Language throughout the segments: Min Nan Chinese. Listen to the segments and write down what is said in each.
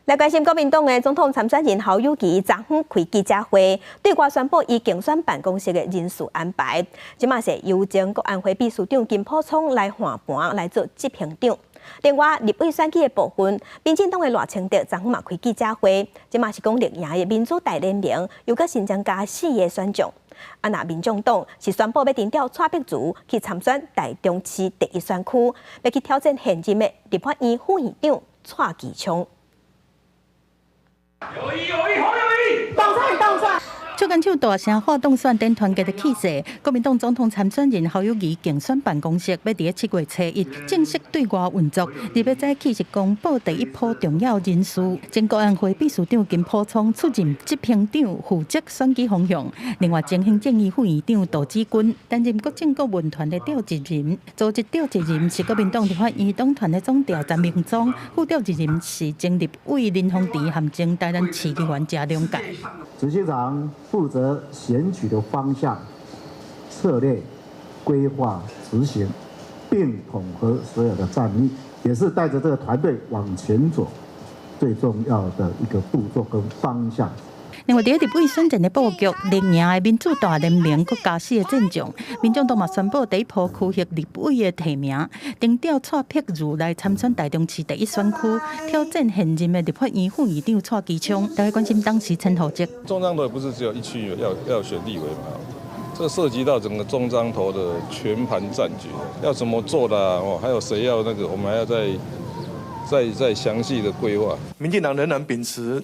來關心國民黨的總統參選人侯友宜，昨昏開記者會，對外宣布伊競選辦公室的人事安排。這馬是由前國安會秘書長金溥聰來換盤來做執行長。另外，立委選舉的部分，民進黨的賴清德昨昏嘛開記者會，這馬是講綠營的民主大聯盟又閣新增加四个選將。啊，若民眾黨是宣布欲徵調蔡碧如去參選台中市第一選區，欲去挑戰現任的立法院副院長蔡其昌。友宜友宜侯友宜，當選當選。手牽手大聲喊當選等團結的氣勢，國民黨總統參選人侯友宜競選辦公室欲佇7月初1正式對外運作，特別早起是公布第一波重要人事，前國安會秘書長金溥聰出任執行長，負責選舉方向。另外，前行政院副院長杜子君擔任國政顧問團的召集人，組織召集人是國民黨立法院黨團的總召陳明忠，副召集人是前立委林鴻池和前台南市議員謝龍介。執行長負責選舉的方向、策略、規劃、執行，並統合所有的戰力，也是帶着這個團隊往前走最重要的一個步驟跟方向。另外，佇立委選戰的布局，綠營的民主大聯盟閣加四个戰將，民眾黨嘛宣布第一波區域立委的提名，徵調蔡碧如來參選台中市第一選區，挑戰現任的立法院副院長蔡其昌。大家關心黨時陳浩哲。中彰投不是只有一區要選立委嘛？這涉及到整個中彰投的全盤戰局，要怎麼做的哦？還有誰要那個？我們還要再詳細的規劃。民進黨仍然秉持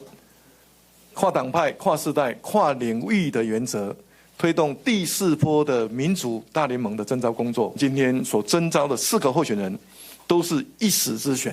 跨黨派、跨世代、跨領域的原則，推動第四波的民主大聯盟的徵召工作。今天所徵召的四個候選人，都是一時之選，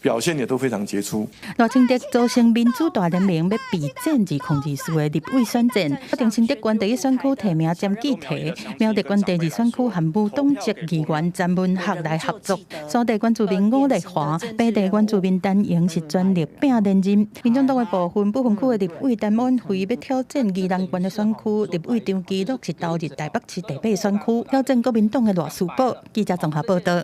表現也都非常傑出。賴清德組成民主大聯盟，欲備戰2024的立委選戰。決定新竹縣第一選區提名詹記提，苗栗縣第二選區和無黨籍議員詹文學來合作。山地原住民伍麗華，平地原住民陳瑩是全力拼連任。民眾黨的部分不分區的立委陳婉慧欲挑戰宜蘭縣的選區，立委張基樂是投入台北市第八選區，挑戰國民黨的賴士葆。記者綜合報道。